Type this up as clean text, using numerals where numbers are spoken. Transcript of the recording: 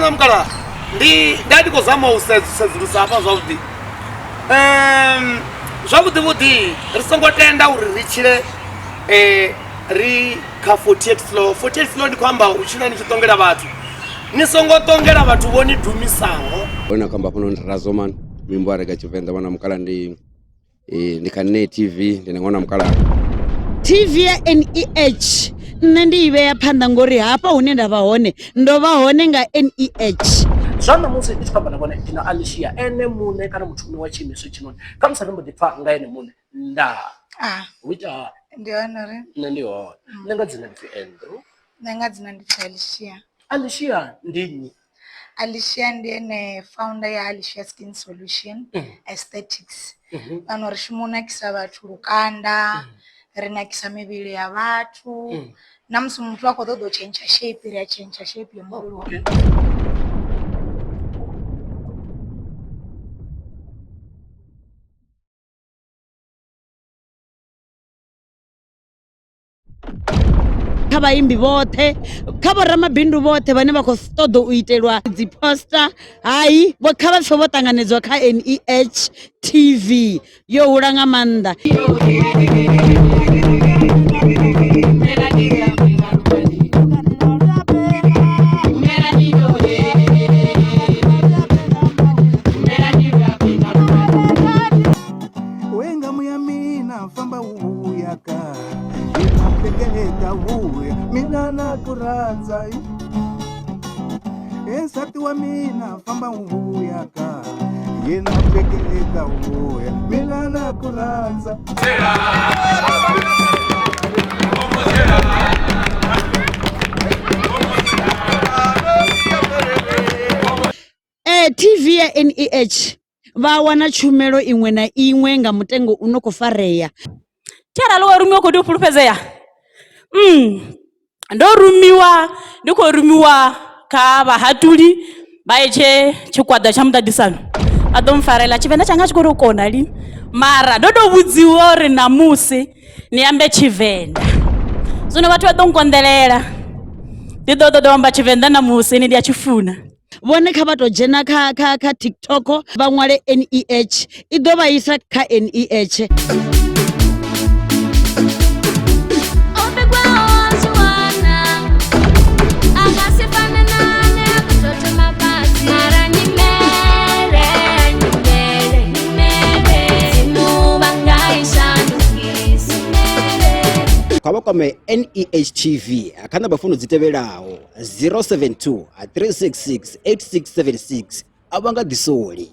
ṅwana mukala ndi nda ndi khou zama u sedzulusa hafha zwavhuḓi um zwavhuḓi vhuḓi ri songo tenda uri ri tshile um ri kha 48 floor 48 floor ndi khou amba u tshila ni tshi ṱongela vhathu ni songo ṱongela vhathu vho ni dumisaho hone khou amba hafhanoni Razoman muimbo wa rega Tshivenḓa ṅwana mukala ndi eh, ndi kha Nne TV ndi na ṅwana mukalaha TV ya NEH nṋe ndi i vhea phanḓa ngori hafha hune nda vha hone ndo vha hone nga NEH. Zwa ṋamusi ndi tshi khou amba na vhone ndi na Alicia ene muṋe kana muthu muṋe wa tshiimiswa hetshinoni khamusi ri mbo ḓi pfha nga ene muṋe ndaa Ah, hu ita hani ndi hone uri nṋe ndi hone nṋe nga dzina ndi pfi Andrew nṋe nga dzina ndi pfi Alicia. Alicia ndi nnyi Alicia ndi ene founder ya Alicia Skin Solution Aesthetics. Fhano ri shuma u nakisa vhathu lukanda, ri nakisa mivhili ya vhathu. Na musi muthu a khou ṱoḓa u tshentsha shape ri a tshentsha shape ya muvhili wawe. Kha vhaimbi vhoṱhe, kha vhoramabindu vhoṱhe vhane vha khou ṱoḓa u itelwa dzi poster hai vho kha vha pfhe vho ṱanganedzwa kha NEH TV yo hula nga maanḓa. Wengamu ya mina famba u vuya ka hi na hleketa vuya mina na ku rhandza he nsati wa mina famba u vuya ka hi na hleketa vuya mina na ku rhandza Ee TV ya NEH vha wana tshumelo iṅwe na iṅwe nga mutengo u no khou farea. Thi arali wa rumiwa khou tea u fhulufhedzea mm. Ndo rumiwa ndi khou rumiwa kha vhahatuli vha hetshe tshigwada tsha muṱaṱisano a ḓo mpfarela tshivenḓa tshanga tshi khou tou kona lini mara ndo tou vhudziwa uri ṋamusi ni ambe tshivenḓa zwino vhathu vha ḓo nkonḓelela ndi ḓo ṱoḓa u amba tshivenḓa ṋamusi ni ndi a tshi funa. Vhone kha vha tou dzhena kha kha kha TikTok vha ṅwale NEH i ḓo vha isa kha NEH. Kha vha kwame NEH TV kha namba founu dzi tevhelaho 072 366 8676 a vha nga ḓisoli.